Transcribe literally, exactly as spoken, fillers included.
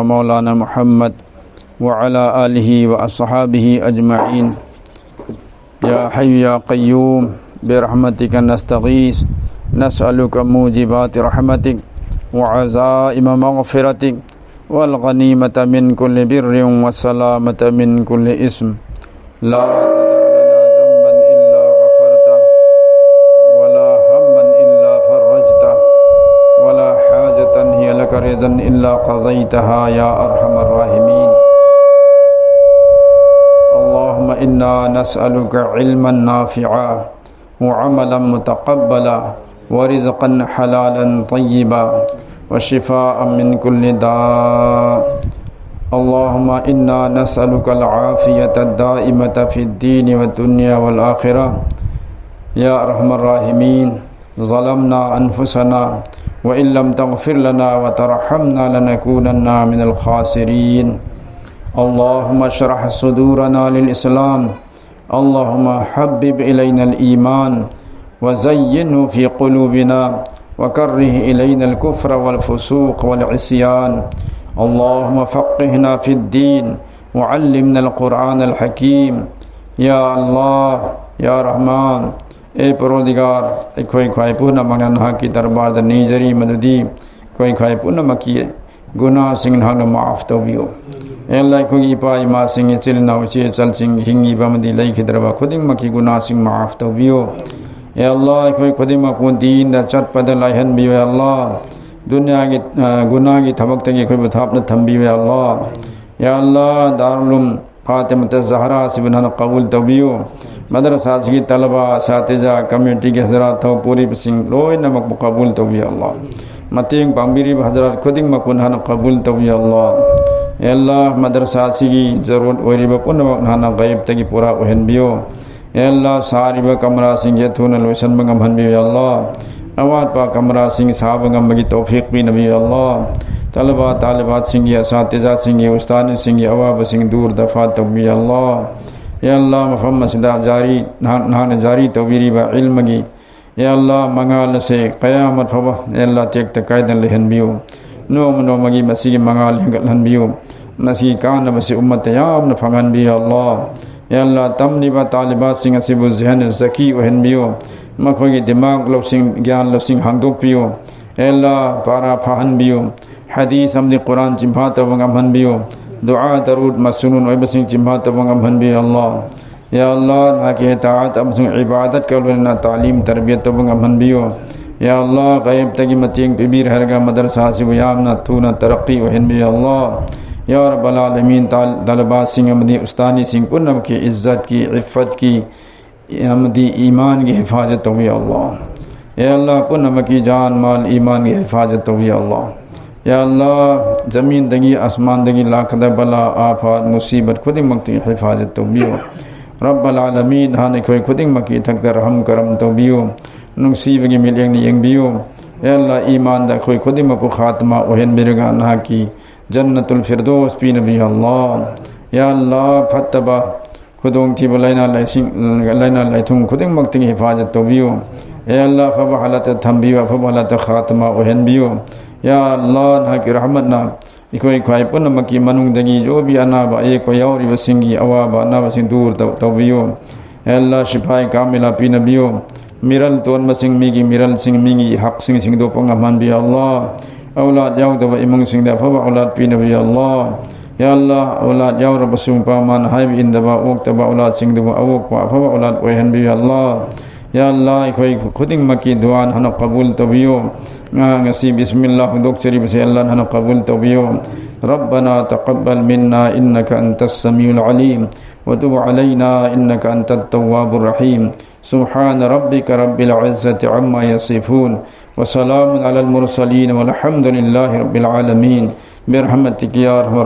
مولانا محمد وعلى آله وأصحابه أجمعين. يا حي يا قيوم، برحمتك نستغيث، نسألك موجبات رحمتك وعزائم مغفرتك والغنيمة من كل بر والسلامة من كل إثم. لا تدع لنا ذنبا إلا غفرته، ولا هما إلا فرجته، ولا حاجة هي لك رضا إلا قضيتها يا أرحم الراحمين. اللهم إنا نسألك علما نافعا وعملا متقبلا ورزقا حلالا طيبا وشفاء من كل داء. اللهم إنا نسألك العافية الدائمة في الدين والدنيا والآخرة. يا أرحم الراحمين، ظلمنا أنفسنا وإن لم تغفر لنا وترحمنا لنكونن من الخاسرين. اللهم اشرح صدورنا للإسلام. اللهم حبب إلينا الإيمان وزينه في قلوبنا وكره إلينا الكفر والفسوق والعصيان. اللهم فقهنا في الدين وعلمنا القرآن الحكيم. يا الله، يا رحمن، ꯑꯦ ꯄꯔꯣꯗꯤꯒꯥꯔ, ꯑꯩꯈꯣꯏ ꯈ꯭ꯋꯥꯏ ꯄꯨꯝꯅꯃꯛꯅ ꯅꯍꯥꯛꯀꯤ ꯗꯔꯕꯥꯔꯗ ꯅꯤꯖꯔꯤ ꯃꯗꯨꯗꯤ ꯑꯩꯈꯣꯏ ꯈ꯭ꯋꯥꯏ ꯄꯨꯝꯅꯃꯛꯀꯤ ꯒꯨꯅꯥꯁꯤꯡ ꯅꯍꯥꯛꯅ ꯃꯥꯐ ꯇꯧꯕꯤꯌꯨ꯫ ꯑꯦ ꯑꯜꯂꯥ, ꯑꯩꯈꯣꯏꯒꯤ ꯏꯄꯥ ꯏꯃꯥꯁꯤꯡ, ꯏꯆꯤꯜ ꯏꯅꯥꯎ, ꯏꯆꯦ ꯏꯆꯜꯁꯤꯡ, ꯍꯤꯡꯉꯤꯕ ꯑꯃꯗꯤ ꯂꯩꯈꯤꯗ꯭ꯔꯕ ꯈꯨꯗꯤꯡꯃꯛꯀꯤ ꯒꯨꯅꯥꯁꯤꯡ ꯃꯥꯐ ꯇꯧꯕꯤꯌꯨ꯫ ꯑꯦ ꯑꯜꯂꯥ, ꯑꯩꯈꯣꯏ ꯈꯨꯗꯤꯡꯃꯛꯄꯨ ꯗꯤꯟꯗ ꯆꯠꯄꯗ ꯂꯥꯏꯍꯟꯕꯤꯌꯨ꯫ ꯑꯦ ꯑꯜꯂꯥ, ꯗꯨꯅꯤꯌꯥꯒꯤ, ꯑ, ꯒꯨꯅꯥꯒꯤ ꯊꯕꯛꯇꯒꯤ ꯑꯩꯈꯣꯏꯕꯨ ꯊꯥꯞꯅ ꯊꯝꯕꯤꯌꯨ꯫ ꯑꯦ ꯑꯜꯂꯥ, ꯌꯥ ꯑꯜꯂꯥ, ꯗꯥꯔꯨꯂꯨꯝ ꯐꯥꯇꯤꯃꯥꯇ ꯖꯍꯔꯥ ꯑꯁꯤꯕꯨ ꯅꯍꯥꯛꯅ ꯀꯕꯨꯜ ꯇꯧꯕꯤꯌꯨ꯫ ꯃꯗꯔꯁꯥꯁꯤꯒꯤ ꯇꯂꯕꯥ, ꯑꯁꯥꯇꯤꯖꯥ, ꯀꯝꯃ꯭ꯌꯨꯅꯤꯇꯤꯒꯤ ꯍꯖꯔꯥꯠ, ꯊꯧ ꯄꯨꯔꯤꯕꯁꯤꯡ ꯂꯣꯏꯅꯃꯛꯄꯨ ꯀꯕꯨꯜ ꯇꯧꯕꯤꯌꯨ, ꯑꯜꯂꯥ꯫ ꯃꯇꯦꯡ ꯄꯥꯡꯕꯤꯔꯤꯕ ꯍꯖꯔꯥꯠ ꯈꯨꯗꯤꯡꯃꯛꯄꯨ ꯅꯍꯥꯛꯅ ꯀꯕꯨꯜ ꯇꯧꯕꯤꯌꯨ, ꯑꯜꯂꯥ꯫ ꯑꯦ ꯑꯜꯂꯥ, ꯃꯗꯔꯁꯥ ꯑꯁꯤꯒꯤ ꯖꯔꯨꯔꯠ ꯑꯣꯏꯔꯤꯕ ꯄꯨꯝꯅꯃꯛ ꯅꯍꯥꯛꯅ ꯒꯥꯏꯕꯇꯒꯤ ꯄꯨꯔꯥ ꯑꯣꯏꯍꯟꯕꯤꯌꯨ꯫ ꯑꯦ ꯑꯜꯂꯥ, ꯁꯥꯔꯤꯕ ꯀꯃꯔꯥꯁꯤꯡꯁꯦ ꯊꯨꯅ ꯂꯣꯏꯁꯤꯟꯕ ꯉꯝꯍꯟꯕꯤꯌꯨ, ꯑꯜꯂꯥ꯫ ꯑꯋꯥꯠꯄ ꯀꯃꯔꯥꯁꯤꯡ ꯁꯥꯕ ꯉꯝꯕꯒꯤ ꯇꯧꯐꯤꯛ ꯄꯤꯅꯕꯤꯌꯨ, ꯑꯜꯂꯥ꯫ ꯇꯂꯕꯥ ꯇꯥꯂꯤꯕꯥꯠꯁꯤꯡꯒꯤ, ꯑꯁꯥꯇꯤꯖꯥꯁꯤꯡꯒꯤ, ꯎꯁꯇꯥꯗꯁꯤꯡꯒꯤ ꯑꯋꯥꯕꯁꯤꯡ ꯗꯨꯔ ꯗꯐꯥ ꯇꯧꯕꯤꯌꯨ, ꯑꯜꯂꯥ꯫ ꯑꯦ ꯑꯜꯂꯥ, ꯃꯐꯝ ꯑꯁꯤꯗ ꯖꯥꯔꯤ, ꯅꯍꯥꯛ-, ꯅꯍꯥꯛꯅ ꯖꯥꯔꯤ ꯇꯧꯕꯤꯔꯤꯕ ꯏꯜꯃꯒꯤ, ꯑꯦ ꯑꯜꯂꯥ, ꯃꯉꯥꯜ ꯑꯁꯦ ꯀꯌꯥꯃꯠ ꯐꯥꯎꯕ, ꯑꯦ ꯑꯜꯂꯥ, ꯇꯦꯛꯇ ꯀꯥꯏꯗꯅ ꯂꯩꯍꯟꯕꯤꯌꯨ꯫ ꯅꯣꯡꯃ ꯅꯣꯡꯃꯒꯤ ꯃꯁꯤꯒꯤ ꯃꯉꯥꯜ ꯍꯦꯟꯒꯠꯍꯟꯕꯤꯌꯨ꯫ ꯃꯁꯤꯒꯤ ꯀꯥꯟꯅꯕꯁꯤ ꯎꯝꯃꯠꯇ ꯌꯥꯝꯅ ꯐꯪꯍꯟꯕꯤꯌꯨ ꯑꯜꯂꯥꯍ꯫ ꯌꯥ ꯑꯜꯂꯥꯍ, ꯇꯝꯂꯤꯕ ꯇꯥꯂꯤꯕꯥꯁꯤꯡ ꯑꯁꯤꯕꯨ ꯖꯍꯟ ꯖꯀꯤ ꯑꯣꯏꯍꯟꯕꯤꯌꯨ꯫ ꯃꯈꯣꯏꯒꯤ ꯗꯤꯃꯥꯒ ꯂꯧꯁꯤꯡ, ꯒ꯭ꯌꯥꯟ ꯂꯧꯁꯤꯡ ꯍꯥꯡꯗꯣꯛꯄꯤꯌꯨ꯫ ꯌꯥ ꯑꯜꯂꯥꯍ, ꯄꯥꯔꯥ ꯐꯥꯍꯟꯕꯤꯌꯨ꯫ ꯍꯗꯤꯁ ꯑꯃꯗꯤ ꯀꯨꯔꯥꯟ ꯆꯤꯟꯐꯥ ꯇꯧꯕ ꯉꯝꯍꯟꯕꯤꯌꯨ꯫ ꯗꯨꯑꯥ ꯗꯔꯨꯗ ꯃꯁꯅꯨꯟ ꯑꯣꯏꯕꯁꯤꯡ ꯆꯤꯟꯐꯥ ꯇꯧꯕ ꯉꯝꯍꯟꯕꯤꯌꯨ ꯑꯜꯂꯥꯍ꯫ ꯌꯥ ꯑꯜꯂꯥꯍ, ꯅꯍꯥꯛꯀꯤ ꯏꯇꯥꯑꯠ ꯑꯃꯁꯨꯡ ꯏꯕꯥꯗꯠꯀ ꯂꯣꯏꯅꯅ ꯇꯥꯂꯤꯝ ꯇꯔꯕꯤꯌꯠ ꯇꯧꯕ ꯉꯝꯍꯟꯕꯤꯌꯨ꯫ ꯌꯥ ꯑꯜꯂꯥꯍ, ꯒꯥꯏꯕꯇꯒꯤ ꯃꯇꯦꯡ ꯄꯤꯕꯤꯔꯦ ꯍꯥꯏꯔꯒ ꯃꯗꯔꯁꯥ ꯑꯁꯤꯕꯨ ꯌꯥꯝꯅ ꯊꯨꯅ ꯇꯔꯛꯀꯤ ꯑꯣꯏꯍꯟꯕꯤꯌꯨ ꯑꯜꯂꯥꯍ꯫ ꯌꯥ ꯔꯕꯜ ꯑꯥꯂꯃꯤꯟ, ꯇꯥꯜ-, ꯇꯂꯕꯥꯁꯤꯡ ꯑꯃꯗꯤ ꯎꯁꯇꯥꯅꯤꯁꯤꯡ ꯄꯨꯝꯅꯃꯛꯀꯤ ꯏꯖꯠꯀꯤ, ꯏꯐꯠꯀꯤ ꯑꯃꯗꯤ ꯏꯃꯥꯟꯒꯤ ꯍꯤꯐꯥꯖꯠ ꯇꯧꯕꯤꯌꯨ ꯑꯜꯂꯥꯍ꯫ ꯌꯥ ꯑꯜꯂꯥꯍ, ꯄꯨꯝꯅꯃꯛꯀꯤ ꯖꯥꯟ, ꯃꯥꯜ, ꯏꯃꯥꯟꯒꯤ ꯍꯤꯐꯥꯖꯠ ꯇꯧꯕꯤꯌꯨ ꯑꯜꯂꯥꯍ꯫ ꯌꯥ ꯑꯜꯂꯥꯍ, ꯖꯃꯤꯟꯗꯒꯤ, ꯑꯁꯃꯥꯟꯗꯒꯤ ꯂꯥꯛꯀꯗꯕ ꯕꯂꯥ, ꯑꯥꯐꯥꯠ, ꯃꯨꯁꯤꯕꯠ ꯈꯨꯗꯤꯡꯃꯛꯇꯒꯤ ꯍꯤꯐꯥꯖꯠ ꯇꯧꯕꯤꯌꯨ꯫ ꯔꯕꯜ ꯑꯥꯂꯃꯤꯟ, ꯅꯍꯥꯛꯅ ꯑꯩꯈꯣꯏ ꯈꯨꯗꯤꯡꯃꯛꯀꯤ ꯏꯊꯛꯇ ꯔꯍꯝ ꯀꯔꯝ ꯇꯧꯕꯤꯌꯨ꯫ ꯅꯨꯡꯁꯤꯕꯒꯤ ꯃꯤꯠꯌꯦꯡꯅ ꯌꯦꯡꯕꯤꯌꯨ꯫ ꯌꯥ ꯑꯜꯂꯥꯍ, ꯏꯃꯥꯟꯗ ꯑꯩꯈꯣꯏ ꯈꯨꯗꯤꯡꯃꯛꯄꯨ ꯈꯥꯇꯃꯥ ꯑꯣꯏꯍꯟꯕꯤꯔꯒ ꯅꯍꯥꯛꯀꯤ ꯖꯟꯅꯇꯨꯜ ꯐꯤꯔꯗꯣꯁ ꯄꯤꯅꯕꯤꯌꯨ ꯑꯜꯂꯥꯍ꯫ ꯌꯥ ꯑꯜꯂꯥꯍ, ꯐꯠꯇꯕ ꯈꯨꯗꯣꯡꯊꯤꯕ ꯂꯥꯏꯅꯥ ꯂꯥꯏꯁꯤꯡ, ꯂꯥꯏꯅꯥ ꯂꯥꯏꯊꯨꯡ ꯈꯨꯗꯤꯡꯃꯛꯇꯒꯤ ꯍꯤꯐꯥꯖꯠ ꯇꯧꯕꯤꯌꯨ꯫ ꯌꯥ ꯑꯜꯂꯥꯍ, ꯑꯐꯕ ꯍꯥꯂꯠꯇ ꯊꯝꯕꯤꯌꯨ, ꯑꯐꯕ ꯍꯥꯂꯠꯇ ꯈꯥꯇꯃꯥ ꯑꯣꯏꯍꯟꯕꯤꯌꯨ꯫ ꯌꯥ ꯑꯜꯂꯥꯍ, ꯅꯍꯥꯛꯀꯤ ꯔꯍꯃꯠꯅ ꯑꯩꯈꯣꯏ ꯈ꯭ꯋꯥꯏ ꯄꯨꯝꯅꯃꯛꯀꯤ ꯃꯅꯨꯡꯗꯒꯤ ꯌꯣꯕꯤ ꯑꯅꯥꯕ ꯑꯌꯦꯛꯄ ꯌꯥꯎꯔꯤꯕꯁꯤꯡꯒꯤ ꯑꯋꯥꯕ ꯑꯅꯥꯕꯁꯤꯡ ꯗꯨꯔ ꯇꯧ-, ꯇꯧꯕꯤꯌꯨ꯫ ꯌꯥ ꯑꯜꯂꯥꯍ, ꯁꯤꯐꯥꯏ ꯀꯥꯃꯤꯂꯥ ꯄꯤꯅꯕꯤꯌꯨ꯫ ꯃꯤꯔꯜ ꯇꯣꯟꯕꯁꯤꯡ, ꯃꯤꯒꯤ ꯃꯤꯔꯜꯁꯤꯡ, ꯃꯤꯒꯤ ꯍꯛꯁꯤꯡ ꯁꯤꯡꯗꯣꯛꯄ ꯉꯝꯍꯟꯕꯤꯌꯨ ꯑꯜꯂꯥꯍ꯫ ꯑꯧꯂꯥꯗ ꯌꯥꯎꯗꯕ ꯏꯃꯨꯡꯁꯤꯡꯗ ꯑꯐꯕ ꯑꯧꯂꯥꯗ ꯄꯤꯅꯕꯤꯌꯨ ꯑꯜꯂꯥꯍ꯫ ꯌꯥ ꯑꯜꯂꯥꯍ, ꯑꯧꯂꯥꯗ ꯌꯥꯎꯔꯕꯁꯨ ꯃꯄꯥ ꯃꯃꯥꯅ ꯍꯥꯏꯕ ꯏꯟꯗꯕ ꯑꯣꯛꯇꯕ ꯑꯧꯂꯥꯗꯁꯤꯡꯗꯨꯕꯨ ꯑꯋꯣꯛꯄ ꯑꯐꯕ ꯑꯧꯂꯥꯗ ꯑꯣꯏꯍꯟꯕꯤꯌꯨ ꯑꯜꯂꯥꯍ꯫ ꯌꯥ ꯑꯜꯂꯥꯍ, ꯑꯩꯈꯣꯏ ꯈꯨꯗꯤꯡꯃꯛꯀꯤ ꯗꯨꯑꯥ ꯅꯍꯥꯛꯅ ꯀꯕꯨꯜ ꯇꯧꯕꯤꯌꯨ꯫ ꯉ-, ꯉꯁꯤ ꯕꯤꯁꯃꯤꯜꯂꯥꯍ ꯍꯧꯗꯣꯛꯆꯔꯤꯕꯁꯦ ꯑꯜꯂꯥꯍ ꯅꯍꯥꯛꯅ ꯀꯕꯨꯜ ꯇꯧꯕꯤꯌꯨ꯫ ربنا تقبل منا إنك أنت السميع العليم وتب علينا إنك أنت التواب الرحيم. سبحان ربك رب العزة عما يصفون وسلام على المرسلين والحمد لله رب العالمين. برحمتك يا أرحم